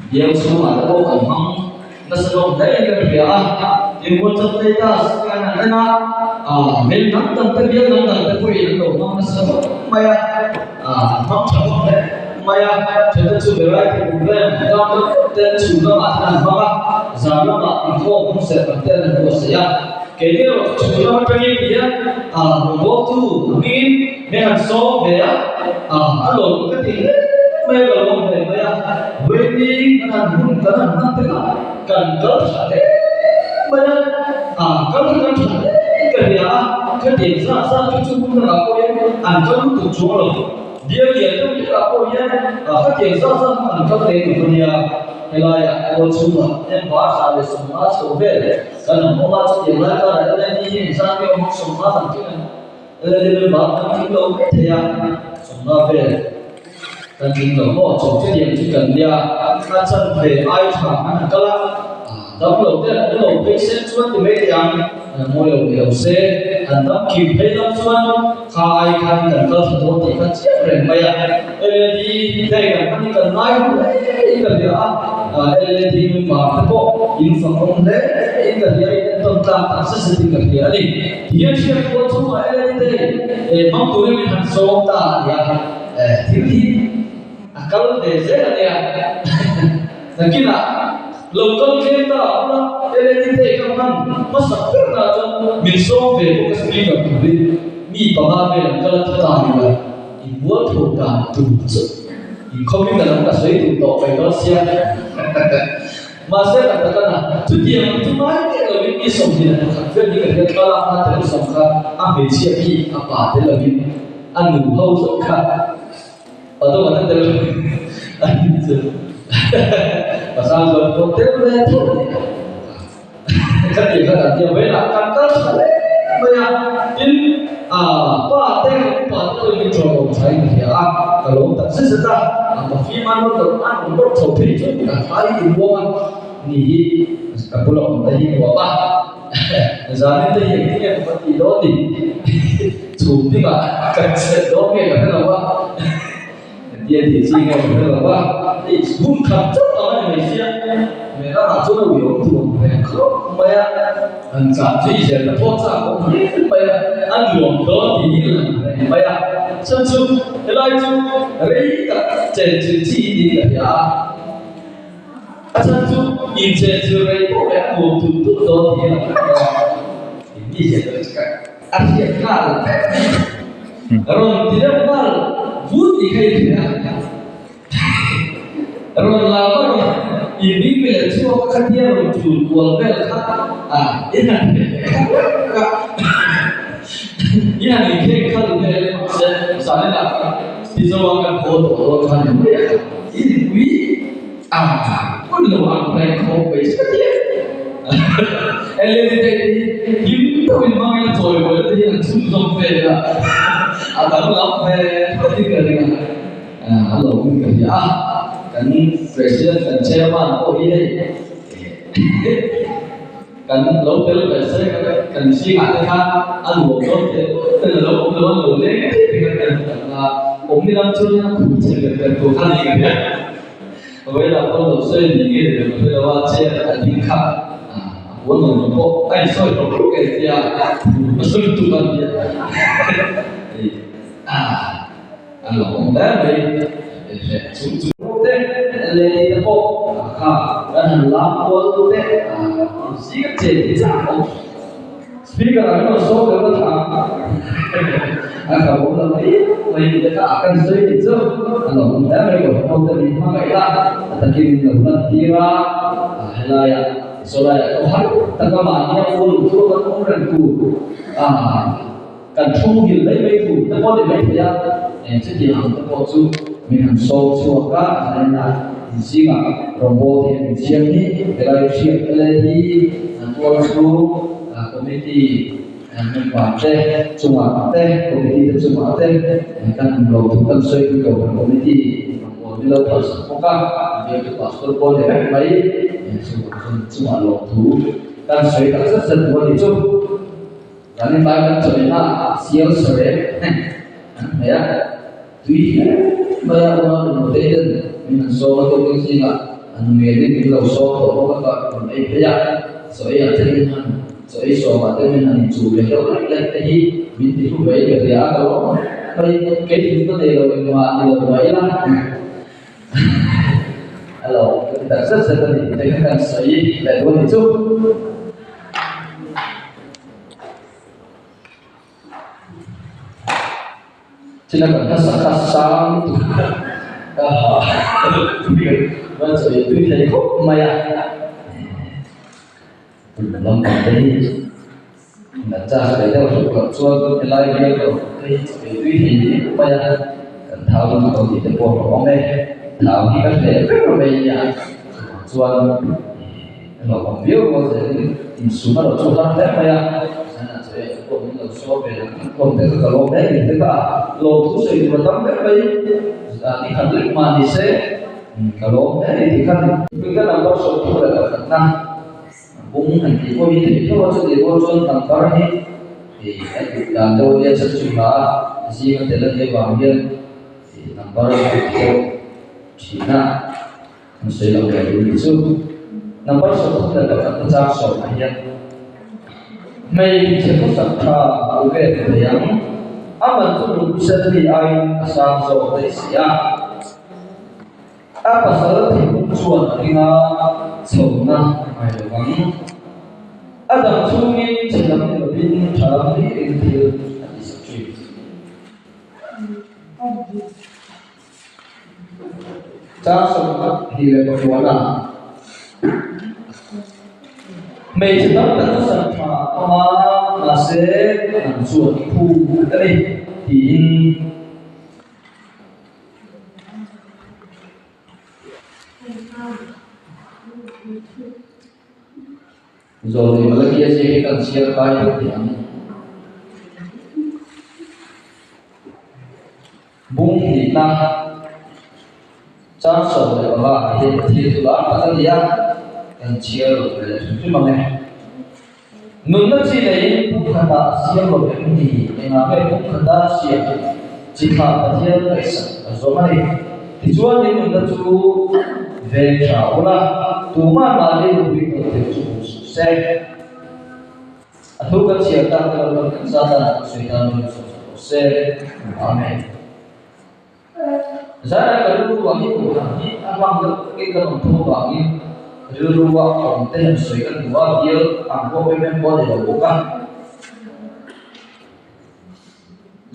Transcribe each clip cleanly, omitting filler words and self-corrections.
Bial chhungah te pawh kan hmang nasa hlawm hle in kan hria a, tin WhatsApp status kan han en a, ah hmel dang dang te bial dang dang te pawhin an lo hmang nasa hlawm mai a, ah an hmang tha hlawm hle mai a, then te chu variety program dang dang deuh te chhun lamah ten an hmang a, zan lamah inkhawm hmang serh ang ten an buatsaih a, keini erawh chu chhun lam atangin ti hian ah rawngbawltu hmingin Min han sawm ve a, a lawm ka ti hle mai a, ka lawm ve mai a, Wendy kan han hun kan han hman tel a, kan kal tha hle mai a, kal kha kan tha hle in ka hria a, khatiang zat zat chu chu hun lakah pawh hian an kal lutuk chuang lo, bial lian deuh hlekah pawh hian khatiang zat zat kha an kal thei tur a nia, helaiah kual chhungah 150 chho vel kan han awm a, chutiang lai karah LAD hi engzat nge awm ang 50 kan tling ang. Lal bak kan tling lo mai thei a, sawmna vel kan tling lo maw? Chaw chutiang chu kan nia, a chan ve ai tha an han kal a, dam lo te an awm lo phei se chuan ti mai thei ang, an mawi lo ni lo se, an dam kim phei lam chuan kha ai khan kan kal tha dawn tih kha chiang reng mai a. LED te kan hman hi kan ngai ho hle in ka hria a, LED member te pawh in fakawm hle in ka hria, in entawn tlak tak zet zet in ka hria a ni. Hian hriat pawh chu a en te hmang turin min han sawm ta a ni a, thil hi a kal ve zel a nia. Nakinah lo kal tlem ta a awm a, LED te ka hman hmasak ber ta chuan min sawm ve bawk a speaker turin mi panga vel an kal a ti ta a ni a, inbual tho dan tur chu inkhawmin ka lo ka sawi duh tawh mai dawn sia. Mahse kan ta kan a, chutiang ang chu ngai miah lovin mi 21 vel hi ka hriat thlalak na tel sawm kha a hmeichhia khi a pa tel lovin a nu ho zawk kha pa dawng an tel a ni chu pasal chuan pawh tel ve tho a ni a khatiang kha kan tia velah kan kal tha hle mai a tin pa te kan upa te pawhin min chawl awm tha in ka hria a ka lawm tak zet zet a. A fim a nawr loh a rawn nawr chho phei chu ka thlai i muang a ni hi ka bula awm te hi nuam a zanin te hi engtin nge ka tih dawn ni chhum dingah kan chhet dawn nge ka hre lo a engtia tih chi nge ka hre lo a hei hun khat chauh ang a ni mai sia me ramah chuan a ui awm tur ang reng khawp mai a an chah zui zel ta pawh chak awm hle mai a a nuam dawn tih hi lang reng mai a chhan chu Helai chu rei tak chen chil chi i nih ka hria a, a chhan chu in chen chil rei pawh leh a nuam tum tum dawn tih hi a lang reng a, in mi hian ka chu a hriat nghal vek rawn ti deuh nghal vut tih kha i hria a, rawn la va rawn in bing pe leh chhuak a khatia rawn tul kual vel kha a i han hre leh kha a. I han inkheng kha lu vel e mahse zanin ah khan Mizo a kan haw tawh dawn kha ni mai a, i nupui a hun lo ang reng khawp mai chu ka ti a. Eleni te hi hlim deuhin hmang ila chawi buaina te hi an chhunzawm vel a, a danglam ve thlawt in ka ring a, a lo hun ka hria a, kan President kan Chairman pawh hi hei Kan lo tel ve se kan zingah te khan a nuam dawn teh ten a lo awm lo a lo leng tih te khan kan hmu tak a, awm ni lam chuan a khum chhe ber ber tur kha ni ka hria. Vawilah pawh lo sawi ni nge ni lo hre lo a chair a ding kha a puan lo lo pawh a insawi hlawk hlawk e tia a sawi tuk a nia a lo awm hle mai chung chu te lei te pawh kha kan han lam kual te zing che ti chak awm speaker ah hian saw deuh a tha a ka awm lo mai mai te kha a kan sawi tih chu a lo awm hle mai ko ho te min hmangaih la a takin min lo lan tir a helai ah sawlai ah ka har tak a mahni a pawl chu kan awm reng tur a Kan thu nghilh mai mai tur te pawh ni mai thei a, eng chutiang ang te pawh chu min han sawm chhuak a, a hnenah inzingah rawngbâwl thei a min siam hi helai hriat te hi an tual chu committee member te chungah te committee te chungah te kan han lo thu kan sawi pui ko kan committee rawngbâwl ni lo phalsak bawk a, bialtu pastor pawh ni vek mai chungah lawmthu kan sawi tak zet zet duh a ni chu. Kan in lai kan chawlhna ah sial sarep an hmeh a, tui hle mai a unau nu te hian Min han sawm a tukin zingah an ngelin min lo sawm tawh bawk a ka rawn ei phei a, chaw ei ah te min han chaw ei sawm ah te min han inchuh ve deuh laih laih te hi min ti hlu ve ka ria a ka lawm mai kei thutna nei lo engmah ni lo mai ila a lo ka ti tak zet zet a ni tih te kha kan sawi leh duh a ni chu. Thil a kan hmasa kha sang lutuk ka ha chuan chaw ei tui thei khawp mai a lampang te hi an charge ve deuh hlauh loh chuan helai bial deuh te hi chaw ei tui thei khawp mai a kan thau lutuk lo tih te pawh a awm e thau hi ka hleh ber mai a nia chuvang chuan. Hlauhawm viau rual zelin insum a lo chu har hle mai a, zanah chaw ei pawh min lo sawi ve ang tih kawm te kha ka lawm hle ni te kha a lawmthu sawi tur a tam hle mai, ni khat lek mah ni se ka lawm hle ni tih kha ni. Ka number 31 bung han tih pawh hi theih tho a, chutih rual chuan number hi a dik dan deuh ania chhan chu hla zinga tel a nih avang hian number a dik deuh thin a. An sawi lo ve duh nih chu. Number 31 na chang sawmah hian hmeichhe khawsak tha u ve ta thei ang. A man chu nupui sen mi aiin a sang zawk daih si a. A pasal thinlung chuan a ring a, chhohna a ngai lo vang. A dam chhungin chhe lam ni lovin tha lam hlirin thil a ti sak thin. Chang 28 Hmeichhe tam tak chu san tha a awm a, mahse an chuan i phu a ni tiin. Zawlnei Malakia ziak hi kan chhiar kai deuh teh ang. Bung hnihna chang 15 ah hian thil chu lar tak a ni a, kan chhiar lo ve hrim hrim ang e. Nunna chi neiin pumkhatah siam lo em ni? Engah nge pumkhata siam chi thlah Pathian ngaihsak a zawm a ni? Tichuan in nunna chu veng tha ula, tumah mahni nupui tawh thil chu hmu suh se. A thu kan chhiar tak te lo kan zat danah kan sawi tan dawn sawk sawk rawh se. Amen. Zan ka rilru ah hi kohhran hi a hlang deuh takin kan awm tho avangin rilru a awm te han sawi ka duh a, bial ang pawh em em pawh a ni lo bawk a.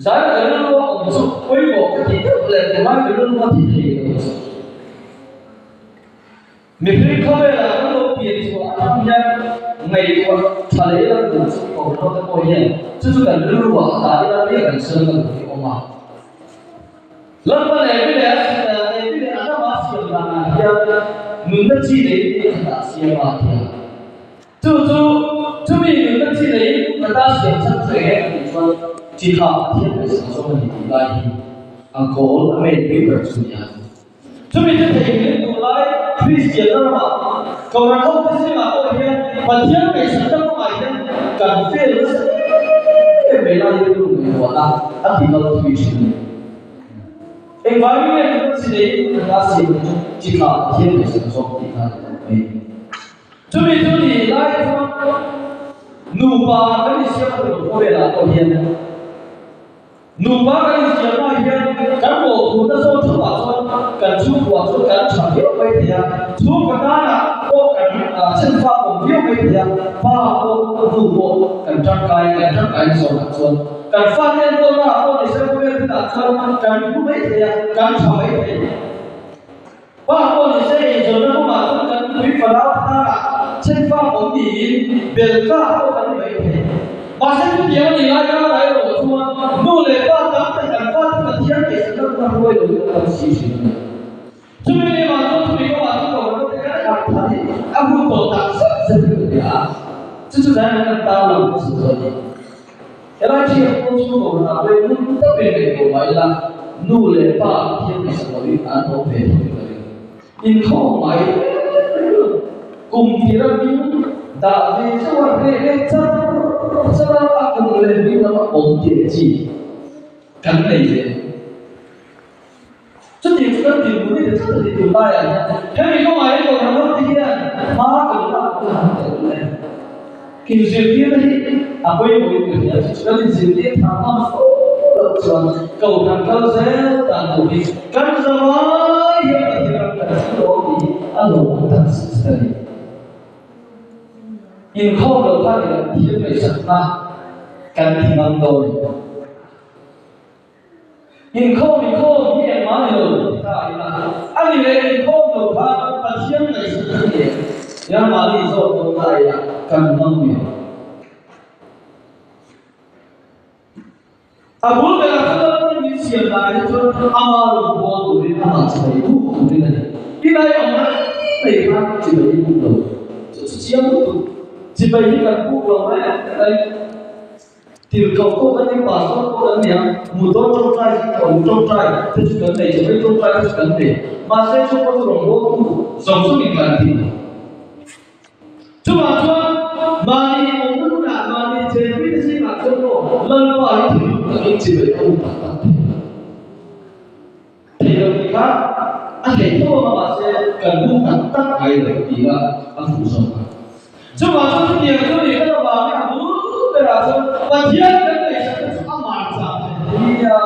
Zan ka rilru a awm chu pawimawh ka ti deuh leh tunlai ka rilru a ti thei lo chu. Mihring khawvelah kan lo pian chhuah atang hian ngaihtuah tha leh ila duh chu ko rawh te pawh hian chu chu kan rilru ah a dah ila nia kan sel kan duh hi awm a. Lalpa leh mi leh a leh mi leh a lama siam danah hian nunna chi neiin a khatah siam a ti a. Chu chu chumi nunna chi neiin khata siam chhan chu eng em a tih chuan chi kha Pathian ngaihsak zawng a ni tih lai hi a goal a main pui ber chu a ni a. Chumi chu theihnghilh duh lai Kristian ramah Kohhran hote zingah pawh hian Pathian ngaihsakna kawngah hian kan fail nasa em em mai lai rilru ngaihtuahna a ti kal thui thin a ni. Engvangin nge nunna chi neiin kan la siamna chu chi tha Pathian ngaihsak zawk tih kha a ni tawh mai. Chumi chu ni lai chuan nupa kan insiam a ni lo khawvelah pawh hian. Nupa kan insiamnaah hian kan mawhphurhna zawn thupah chuan kan chhungkua chu kan tha viau mai thei a, chhungkaw tanah pawh kan chhenfak awm viau mai thei a, pa pawh nu pawh kan tangkai kan tangkaina zawnah chuan kan fate enkawlnaah pawh ni se khawvel thilah chuan kan hmu mai thei a, kan tha mai thei. Pa pawh ni se eizawnna kawngah chuan kan nupui fanau tanah chhenfak awm niin belka pawh kan ni mai thei. Mahse chutiang a nih lai karah erawh chuan nu leh pa tam tak kan fate Pathian ngaihsakna kawng a hruai lo in an tam si thin a ni. Chumi lemah chuan chumi kawngah chuan kohhran te kan harh that hi a hun tawh tak zet zet in ka hria a, chu chu zai kan tan lo chu chu a ni. Helai thiam pawh chu kohhran ah pawhin ngun takin ngaihtuah mah ila nu leh pa Pathian ngaihsak loin an awm ve tho in ka ring. Inkhawm mai kum tira hming dah ve chauh a hreh leh char char a, a kum leh hming lama awm tih chi kan nei ve. Chutiang chu kan dinhmun hi ti tlat a ni tunlaiah hian. Hemi kawngah hian Kohhran ho te hian hma kan lak hun a han tel em? Inzirtirna hi a pawimawhin ka hria chu kan inzirtir thah ngam fo loh chuan Kohhran kal zel dan tur hi kan zavai hian Pathian ram kan thil awm tih hi a lawmawm tak zet zet a ni. Inkhawm loh khan i lo thil ngaihsakna kan ti ngam dawn em? Inkhawm inkhawm hi engmah ni lo ti ta ila, a ni leh inkhawm lo kha Pathian ngaihsak a ni em? Tia mahni zawk dawn ta ila kan hmang em? A bul berah chuan Lalpan min siam danah hi chuan ama rawn bawl turin amah chibai buk turin a ni. I lai awm mai mai khan chibai i buk lo. Chu chu chiang lutuk. Chibai hi kan buk lo mai ang mai. Tirhkoh pawh kan ni, pastor pawh kan ni a, motor tawngtai chu ka awm tawngtai te chu kan nei, chawei tawngtai te chu kan nei. Mahse chu pawh chu rawngbawltu zawng zawngin kan ti lo. Chuvang chuan mahni awmna hmunah mahni chenpui te zingah chuan maw Lalpa hi thinlung takin chibai a um tak tak thei lo. Thei lo tih kha a theih tho ang a mahse kan buk tak tak ngai lo tih kha a fuh zawk a. Chuvang chuan chutiang chu nih ka avangin a bul berah chuan Pathian kan ngaihsak te chu a mahchah thei nia.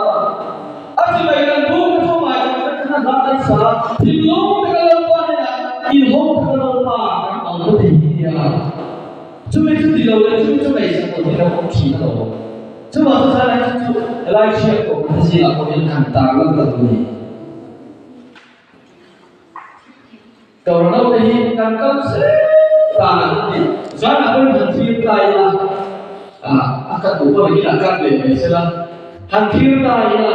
A chibai kan buk te chu a mahchah thei khan a hla kan sa a, thinlung taka Lalpa hnenah inhawng taka Lalpa kan au ta thei hi nia. Chumi chu ti lo leh chumi chu ngaihsak lo tih a awm thin a lo. Chuvang chu zan ai chu chu helai hriat tawh te zingah pawhin han tar lan ta tur a ni. Torno te hi kan kal zel dan an ti. Zanah pawhin han thlir ta ila, a kat duh pawh niin a kat leh mai sela, han thlir ta ila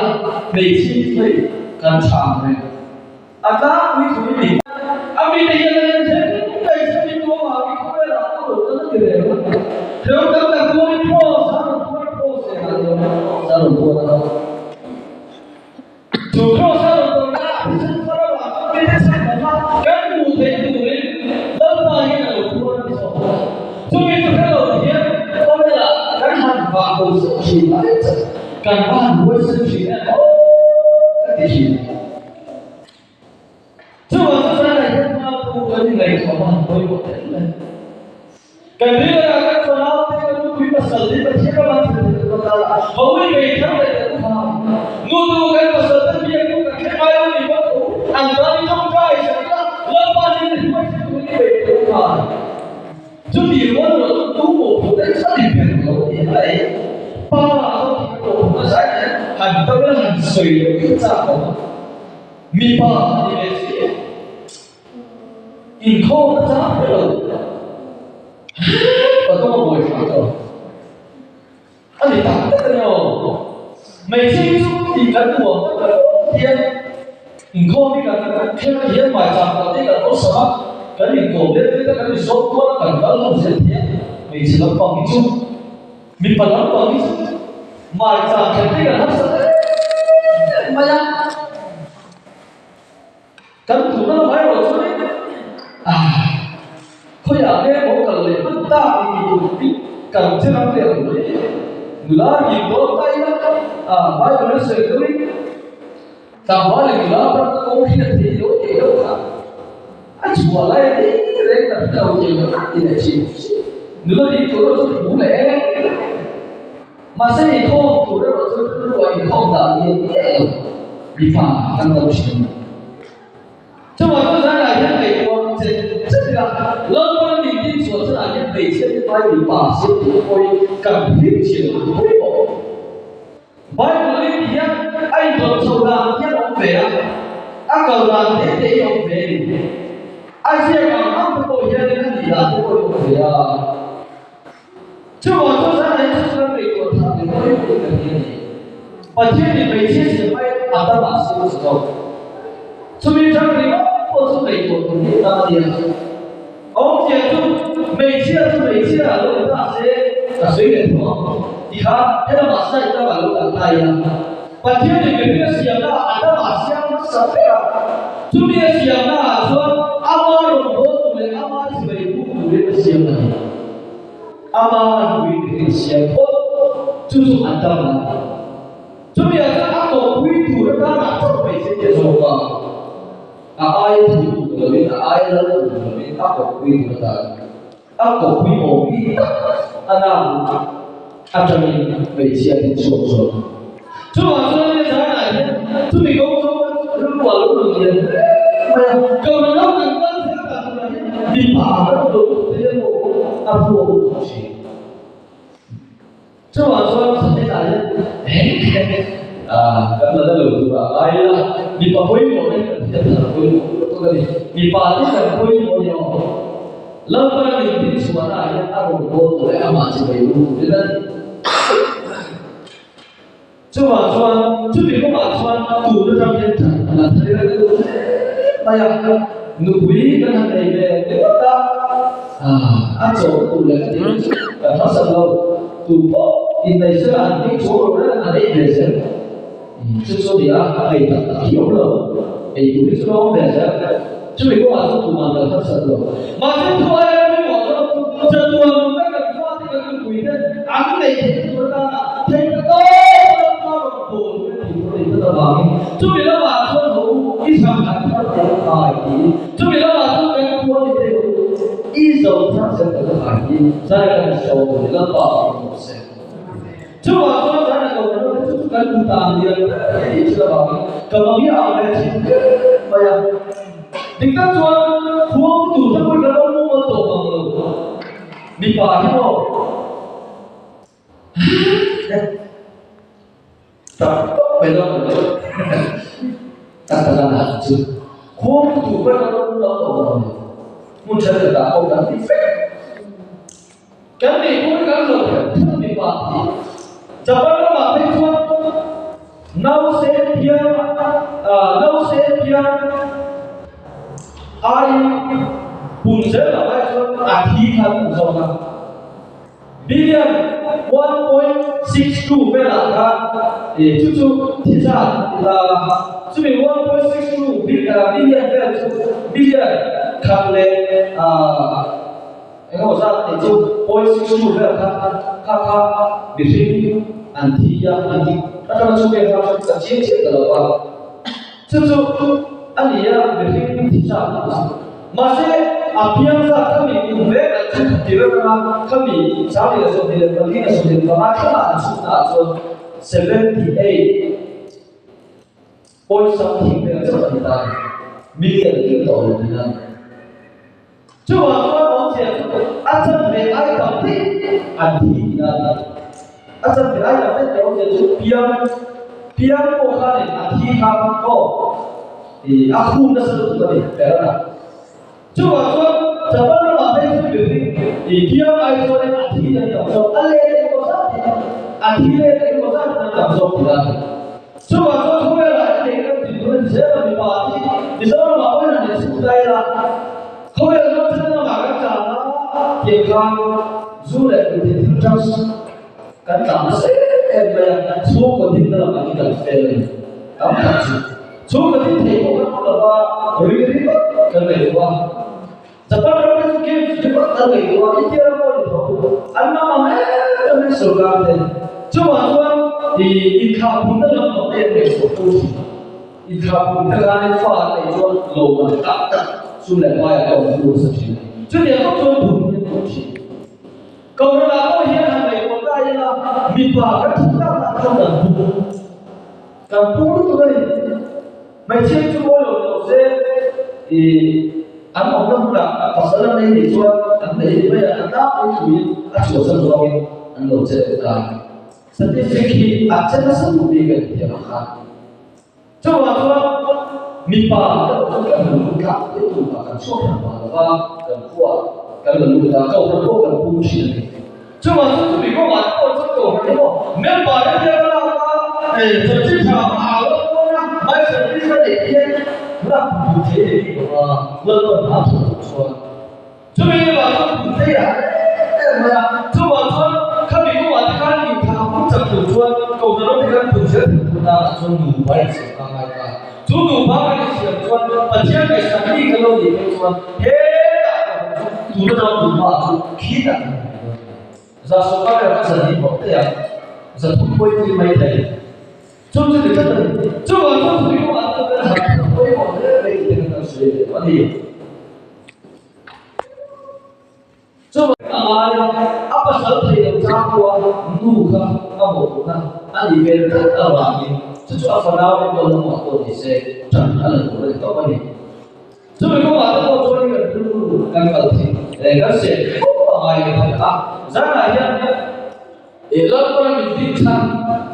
hmeichhia chu hei kan tha ang reng. A tlangpui thu i ni. A mite hian an en then mai che mi tuamah mi khawvelah a lo kal a ti reng a. Hreu tam tak tuarin cross a rawn tuar cross leh a lo cross a rawn tuar a. Chu cross a rawn tuar na ah thisen thar avang chuan mite chhan lova kan hmuh theih turin Lalpa hian a lo tuar a ni zawk a. Chumi chu hre lo hian khawvelah kan han vah bo zeuh thin mai chauh. Kan va han huaisen thin em aw ka ti thin. Chuvang chu China hian hma phu kan ingaihtuah hma han pawimawh tel le. Kan rilrah kan fanau te kan nupui pasal te Pathian ram an thlen theih loh kal a, hawi ngei thar leh kan kha. Nu tu kan pasal te biak chu kan thleng ngai lo ni bawk tho, an tan i tawngtai sak ila, Lalpa nen i hruai thlen tur i bei tho kha. Chuti rual rual chu tu mawh phu daih chuan i ber lo ti mai. Pa zawk hi ka mawh phu nasa hian han to ila han sawi loh hi chak awm a. Mipa ni ve si inkhawm na chang hle lo. Ka tawng a buai thlak tawh. A ni tak tak a ni aw. Hmeichhia hi chu tih kan nuam tak tak hian inkhawm hi kan khelh hian hmaichang tak te kan awlsam a, kan inkawm let let a, kan insawm kual a, kan kal ho zel thei a. Hmeichhe lampang hi chu mipa lampang hi chu hmaichang khelh te kan harsa em mai a. Kan duhna lamah erawh chuanin khawiah nge maw kal leh hman tak ni tih tur hi kan che ram leh ang mai. Nula rin dawn ta ila Bible a sawi deuhin tlangval leh nula pawh kawng hi a thei lo tih deuh kha a chhuah lai a ni reng tak hi lo tih loh ti leh thin. Nula rin tur erawh chu thu leh em. Mahse inkhawm tur erawh chu rilruah inkhawm dah lian miah lo mipa kan lo thin. Chuvang chu zanah hian ngaihtuah che che ila, Lalpan min din chhuah chhanah hian hmeichhia te pai mipa siam tur pawhin kan hlim thin lo pui bawk. Bible in hian a indawt chho dan hian awm ve a, a kal dan te te hi awm ve a ni. A ziak ang ang te pawh hianin a nih dan te pawh hi awm ve a. Chuvang chu zan ai chu chuan ngaihtuah thar leh pawh hi ka ti a ni. Pathian in hmeichhia siam ai a dam ah siam a zawk. Chumi tang ringawt pawh chu ngaihtuah tur hi a dam a nia. Awmzia chu hmeichhia chu hmeichhia a lo ni ta se ka sawi leh tho ang ti kha helamah side lamah lo kal ta ila. Pathian in mihring a siamna ah a dam ah siam hmasa ber a. Chumi a siamna ah chuan ama rawn haw tur leh ama chibai buk turin a siam a ni. Ama nupui mihring siam phawt chu chu an dam a ni. Chumi ah chuan a kawppui tur atana chauh hmeichhe te zawk a. A aia thu tur lovin, a aia lal tur lovin a kawppui tur atan a kawppui awm bik tak a nau atangin hmeichhia hi chhuak zawk. Chuvang chuan he zanah hian chumi kawng zawng rilru a lo rawn lian hle mai a, kohhran lo kan kal zel dan turah hian mipa kan lo lut te emaw a ruak lut thin. Chuvang chuan hetah hian eng kan la la lo tur a ngai ila, mipa pawimawh te kan hriat thar pawimawh lutuk a ni. Mipa te kan pawimawh ni awm. Lalpa min din chhuahna ah hian a rawn bawl tur leh amah chi mai u turin a ni. Chuvang chuan chumi kawngah chuan tun atang hian that la thar ila ka duh hle mai a, nupui kan han nei ve ringawt a, a chawm tur leh ka tih chu kan hmasa lo, tu pawh inneih sela an hming chhung lo reng an ei ve zel. Chu chu nia a ei tak tak hi awm lo, ei tur hi chu la awm ve zel. Chumi kawngah chuan tuman kan harsat lo. Mahse thu aia pawimawh zawk chu chatuan nunna kan fate kan nupui ten an neih theihna tur atana theih ta tawp a lalpa rawn bawl hi a tih tur a nih tlat avangin chumi lamah chuan ho u i zam an thar tel kai tiin chumi lamah chuan kan khua ni te u i zo thar zel tel kai tiin zai kan sawm tur ni lalpa a awm rawh se. Chuvang chuan kan a lo rawh te chu kan hmu ta ang lian ber mai tih chu avangin ka mamia ang ve thin hle mai a. Dik tak chuan khua mu tur te pawhin kan lo mu mawl tawh ang lo. Mipa hi maw tak tawp mai dawn ang lo. Tak tak a nah chu khua mu tur pawhin kan lo mu lo tawh ang lo. Hmun thenkhatah pawh kan ti fek. Kan nih pawh hi kan lo thelh thelh mipa tih Japan ramah phei chuan nausen piang nausen piang aiin pum zel lam ai chuan a thi kha an zawk a. Billion 1.62 velah khan chu chu thi zat chumi 1.62 billion vel chu billion khat leh Eng emaw zat tih chu 0.62 vel kha kha kha mihring an thi a an ti atanga chu vel kha chu ka chiang chiah ta lo a, chu chu a ni a mihring thi zat tih chu. Mahse a piang zat kha mi kum vek an chhut tir atanga kha mi 24 na 25 thlengah an chhutna ah chuan 78 point something vel chauh a ni ta a ni, million tling tawh lo ni a. Chuvang chuan awmzia chu a chanve ai tam daih an thi tih a ni. A chanve ai tam daih tih awmzia chu piang piang pawh khanin a thi kha aw ih a khum nasa lutuk a ni ber a. Chuvang chuan Japan ramah phei chu mihring ih piang ai chuanin a thi an tam zawk a let eng emaw zat in a thi let eng emaw zat in an tam zawk tih a ni. Chuvang chuan khawvelah hian eng emaw tih tur a ni zel a mipa hi Mizoramah pawhin han inchhuk ta ila khawvel ram thil lamah kan tlan a tiang khan zu leh ruihtheih thil drugs kan tlan nasa em em mai a, chhungkaw dinna lamah hi kan fel a ni tam tak chu. Chhungkaw din theih pawh kan hmu lova ri ringawt kan ngaihtuah a. Japan ram te chu games ringawt an ngaihtuah a, India ram pawh a ni tho. An lam ang em em in sorkar te chungah chuan ih inthlahpunna lam pang te an ngaihtuah fo thin. Inthlahpun te khanin fa an neih chuan lawm an tak tak sum leh paiah pawh an hlu nasa thin a ni. Chutiang bawk chuan phun hi an awm thin. Kohhranah pawh hian han ngaihtuah ta ila mipa kan thut tak ah khan kan pu kan pu lutuk a ni. Hmeichhia chu mawi lo ni lo se ih an awmna hmunah pasal an nei nih chuan an nei ni mai a, a tlangpui thuin a chhuahsan zawngin an lo che ta a. Statistic hi a che nasa duh bik a ni tih ang kha. Chuvang chuan mipa erawh chu kan lo lut tlak hle tur ah kan chhuak hran pah lo va, kan khuaah kan lo lut a, kohhran pawh kan pum thin a ni. Chuvang chuan chumi kawngah te pawh chuan kohhran emaw member te biak a lak a, chanchin tha a au a pawn a, my service a neih hian lak duh thei a ni bik lo va, Lalpan a thawh loh chuan. Chumi lamah chuan kum tlei a em em mai a, chuvang chuan khami kawngah te khan inthah a hmun chak tur chuan kohhran ram te khan phun zel thei tur danah chuan nupa insiam ka ngai ta. Chu nupa kan insiam chuan Pathian ngaihsak mi kan lo nih phei chuan hetah kohhran chu tun atanga nupa ah chu khitah kan hmu dawn a ni. Za sawmka vel kha zan hi bawk daih a, za thum pawi tui mai thei. Chu chu ni tlat a ni. Chuvang chuan chumi kawngah chuan kan han pawimawh hle mai tih te kan. kan sawi leh tawh a ni. Chuvang a ngai a, a pasal thei lo chang pawha nu kha a mawhphurhna a nih vel tlat avangin chu chu a fanau enkawl lamah pawh ni se ṭan a la tur a ni tawp a ni. Chumi kawngah te pawh chuan kan rilru kan kal thei leh kan seh khawp a ngai a ni a, zanah hian Lalpana min din chhan,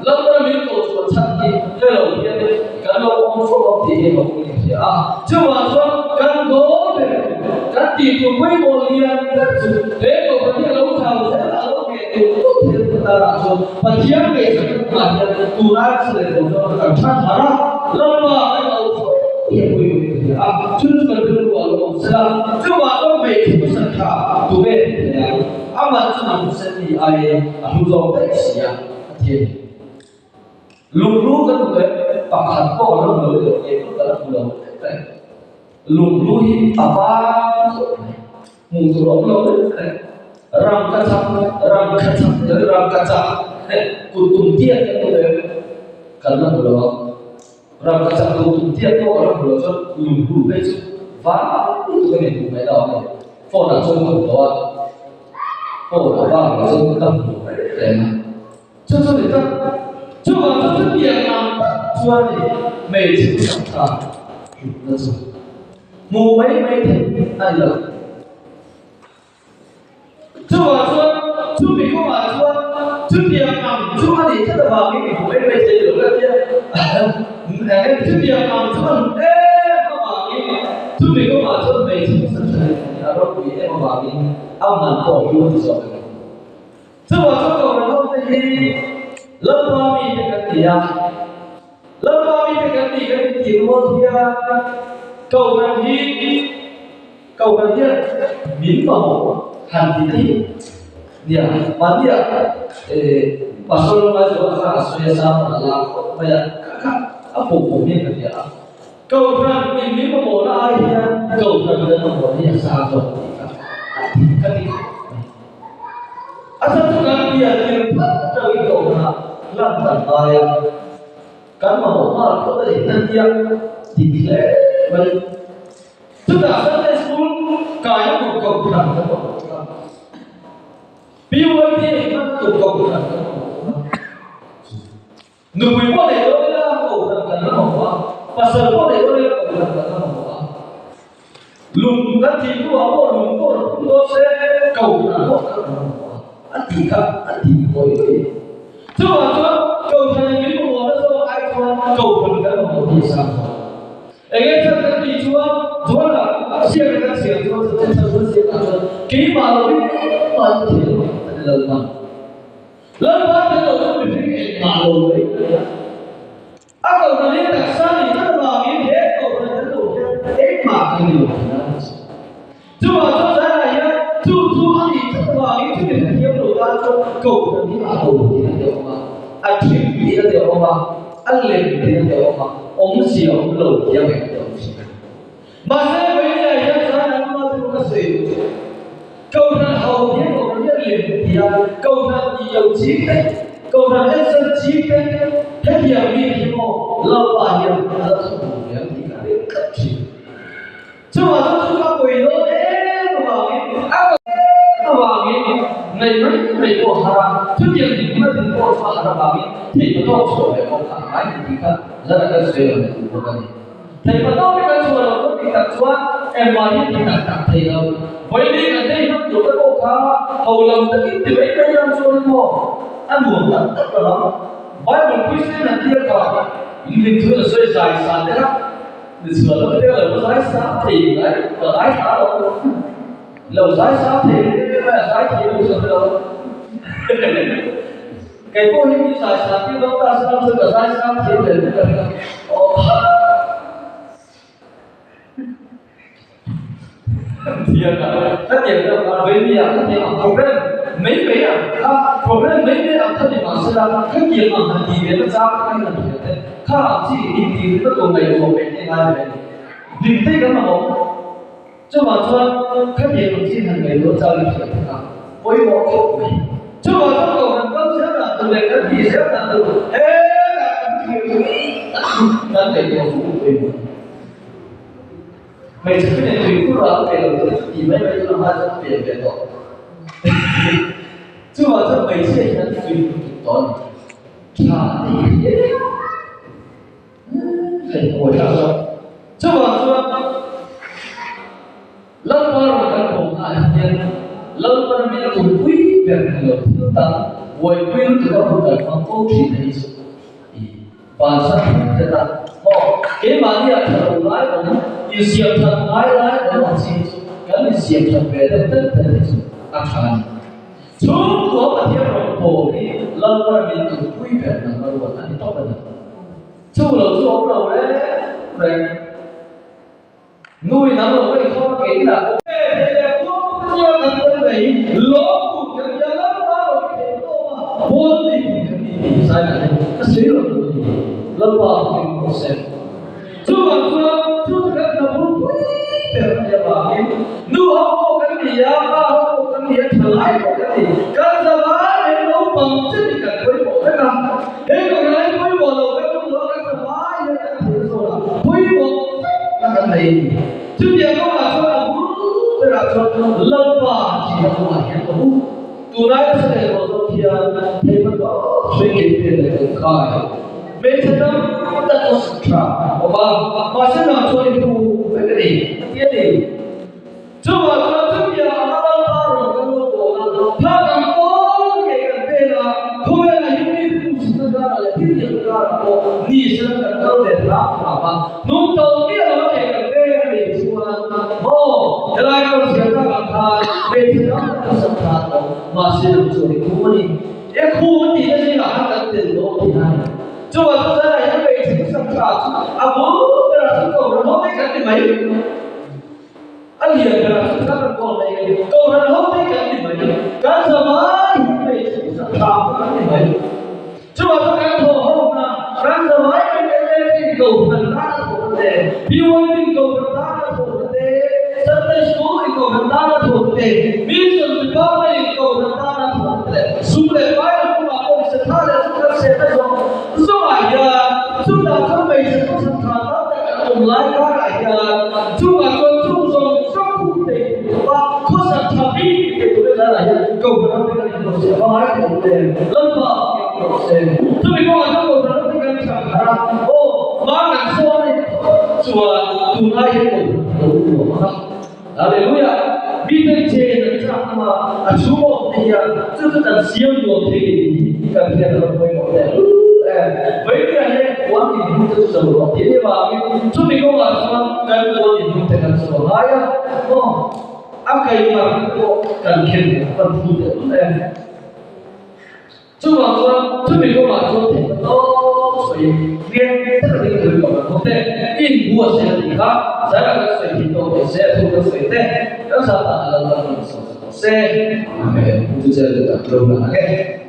Lalpana min koh chhuah chhan hi hre lo hian kan lo awm fo ang tih hi a awm in hria a. Chuvang chuan kan goal ber chu, kan tih tur pawimawh lian ber chu he kohhran hi a lo thau zel a, a lo ngheh tur tut thil atarah chuan Pathian ngaihsak kawngah hian tunlai chhe leh lo chuan kan that harh a, Lalpa kan auh fo hi a pawimawh in hria a, chu chu kan rilru a lo awm sela. Chuvang chuan hmeichhe hmasa tha tu ve thei ang. Amah chu nang sen ni aiin a hlu zawk daih si a, a ti a ni. Lunghlu kan hmu tawh em? Pakhat pawh kan la hmu lo emaw eng pawh kan la hmu lo reng. Lunghlu hi a vang khawp mai, hmuh tur a awm lo reng reng. Rangkachak, rangkachak ni lovin rangkachak kut tum tiat kan hmu tawh em? Kan la hmu lo ang. Rangkachak kut tum tiat pawh kan la hmu lo chuan lunghlu phei chu vang lutuk a ni hmuh ngaihna a awm a ni. Phone ah chuan ka hmu tawh a, phone a bak ah chuan ka hmu reng reng a. Chu chu ni tak, chuvang chu chutiang ang tak chuan ni hmeichhe chu tak kha hlutna chu hmuh mai mai theih a ni lo. Chuvang chuan chumi kawngah chuan chutiang ang chu a nih tlat avangin hmuh mai mai theih lo ka tia, chutiang ang chu a hlut em avangin chumi kawngah chuan hmeichhe hmasa tha leh a ropui em avangin a man pawh hlu a ti zawk a ni. Chuvang chuan Kohhran hote hi Lalpa mite kan ni a, Lalpa mite kan ni kan intih rual hian Kohhran hi Kohhran hian min mamawh han ti ta hi nia, mahnia Pastor Lalmaizuala khan a sawi a sermon a lak khawp mai a, kha kha a pawhpawm hian ka tia a, Kohhran in min mamawhna ai hian Kohhran kan mamawh hi a sang zawk tih kha a ti ka ti khawp mai. A chhan chu kan pian tir phat atangin Kohhranah lan kan ngai a, kan mamawh nghal phawt a ni hnan tia dik hle mai. Chutah Sunday School kaina tur Kohhran kan mamawh kha, PYT hman tur Kohhran kan mamawh kha. Nupui pawh neih dawn ila kohhran kan la mamawh a, pasal pawh neih dawn ila kohhran kan la mamawh a. Lung kan thih hnuah pawh lung pawh rawn phun dawn se kohhran pawh kan la mamawh a, a tih kha a tih hawi hawi. Chuvang chuan kohhran in min mamawh na zawk ai chuan kohhran kan mamawh hi a sang zawk. Enge chhan kan tih chuan Joana siak kan siam chuan chhan chhan siakah chuan keimah lovin engmah in thei lo a ti Lalpa. Lalpa tel lo chu mihring engmah lo mai a ni a. A kohhran hi taksa nih tlat avangin he kohhran tel lo hian engmah kan ni lo thin a ni. Chuvang chuan zanah hian chu chu a nih tlat avangin chumi hrethiam lo tan chuan kohhran hi a ho tih a tia awm a, a thim tih a tia awm a, a lem tih a tia awm a, awmzia awm lo tih a ngaih a tia awm thin a ni. Mahse, Vawinia hian zanah nula chu ka sawi duh che. Kohhran ho hian kohhran hi a lem ti a, kohhran tih lo ching te, kohhran ensan ching te, hetiang mi hi maw Lalpa hian a la thawk duh ve ang tih ka ring tlat thin. Chuvang chuan chu ka pawi dawn em avangin, a pawi em avangin ngaih mai mai pawh a har a, chutiang dinhmun a din pawh chu a har avangin theihpatawk chhuah ve pawh kha a ngai tih kha zan a kan sawi lo leh duh bawk a ni. Theihpatawk hi kan chhuah loh chuan tih tak chuan engmah hi ti tak tak thei lo. Vawiin kan nei hman tur te pawh kha ho lam takin ti mai mai lam chuan maw a nuam tak tak lo ang. Bible Christian an tia kha in thu a sawi zai sa te kha ni chhuah lam te lo zai sa thei ngai ka ngai thla lo. Lo zai sa thei mai a zai thei lo chuan lo. Kei pawh hi mi zai sang tir dawn ta se chu ka zai sang thiam leh vek a ring a, aw Thiam a, khatiang deuh khan vei mi ah khatiang ang program mai mai ang kha program mai mai ang kha ni mah sela khatiang ang han tih ve na chang kha in han hria te kha ang chi in tih ringawt tur ngaihtuah peih te ngai ve a ni. Dik te kan mamawh. Chuvang chuan khatiang ang chi han ngaihtuah chang i hriat phawt a, pawimawh khawp mai. Chuvang chuan kohhran kal zel dan tur leh kan tih zel dan tur hetah kan thlir tui tak chu kan ngaihtuah fuh pawimawh a ni. Hmeichhe thuneih tuikhur ah a pe lo te chu tih mai mai chu la hma chuan a pe ve tawh. Chuvang chuan hmeichhia hian an tui lutuk tawh a ni. Tha te hi a hria hei hawi thlak zawk. Chuvang chuan Lalpa rawn kan awmna ah hian Lalpa min tumpui ber ni lo thil dang buaipui lutuk a hun kan hmang fo thin a ni chu. Bansan thut hret a, Maw, keimahni ah tha lo lai awm, insiam that ngai lai awm ang chi hi chu kan insiam that ve deuh tel tel hi chu a tha a ni. Chhungkua Pathian rawn pawl hi Lalpa min tumpui ber number one a ni tawp a ni. Chu lo chu awm lo reng reng. Nu in an lo ngaih khawm a kei inah pawh. Ve thei leh khuang te chuan kan tel ve hi lawm tur kan nia Lalpa rawn thei tawp a pawn nei tur kan ni tih zai lah hi ka sawi lo tur a ni Lalpa thawkin rawh se. Chuvang chuan chu chu kan hna bul pui ber a nih avangin nu ho pawh kan ni a, pa ho pawh kan ni a, thalai pawh kan ni. Kan zavai mai naupang chenin kan pawimawh vek a, he kohhran hi pawimawh lo kan awm lo a, kan zavai hian kan thei zawk a, pawimawh vek na kan nei a ni. Chutiang kawngah chuan a bul berah chuan Lalpa tihna kawngah hian ka u. Tunlai ka hre leh tawh zawk hian theihna tawp sawi kei te leh kan khai. Hmeichhe tam tak aw sak tha awm a, mahse nang chuan i pu vek a ni, a ti a ni. Chuvah chuan chutiang anga Lalpa rawn kan lo bawl a, thla kan pawl ngei kan vel a, khawvelah hi mi hmuhsitna karah leh thil lian karah pawh ni sela kan kal ve hram hram a, nung to miah lo a ngei kan vel a nih chuan maw helai ka rawn chhiar tak ang khan hmeichhe tam tak ka sak tha tawh, mahse nang chuan i khu a ni. E khu a tihna zingah khan kan tel dawn tih a ni. Chuvah chuan zaiah hian hmeichhe ka sak tha chu a bul berah chuan kohhran ho te kan ti mai. A lian berah chu kan rawn kawl mai ka ni. Kohhran ho te kan ni mai. Kan zavai hi hmeichhe hmasa tha pawh kan ni mai. Chuvah chuan kan thawh ho na, kan zavai mai LAP in kohhran tana thawhna te, BYD in kohhran tana thawhna te, Sunday School in kohhran tana thawhna te, Mission Department in kohhran tana thawhna te leh sum leh pai lam kawngah pawh misa tha leh sum kan sehna zawng zawngah hian chutah chuan hmeichhe hmasa tha tam tak an awm lai karah hian chungah chuan chung zawng zawng hum thei tur khawpa khawsak tha bik thei tur zanah hian kohhran ram te kan inhmuh a ngai tawh hle. Lalpa a rawh se. Chumi kawngah chuan kohhran ram te kan chak harh a, aw hma kan sawn a nih chuan tunlai hian kohhran a lo nuam ang a. Hallelujah! Mite chen an chak hnam a, a chhung awm te hian chu chu kan siam nuam thei ni tih hi kan hriat a rawn pawimawh teh lul em. Vawinia hian puan inhung te chu zo rawh tih anih avangin chumi kawngah chuan kan puan inhung te kan zo ngai a, maw? A kaihmar te pawh kan khen kan phu teh lul em. Chuvang chuan chumi kawngah chuan theihna tawp sawiin rian tak a ding tui kawng an hawk te, in bu a sawi a tih kha zairah kan sawi thin tawk teh se a thu kan sawi te kan zat ah a lo kal hman sawi tawh se. Amen. Pu Chu Chen te tak lo hlan ang e.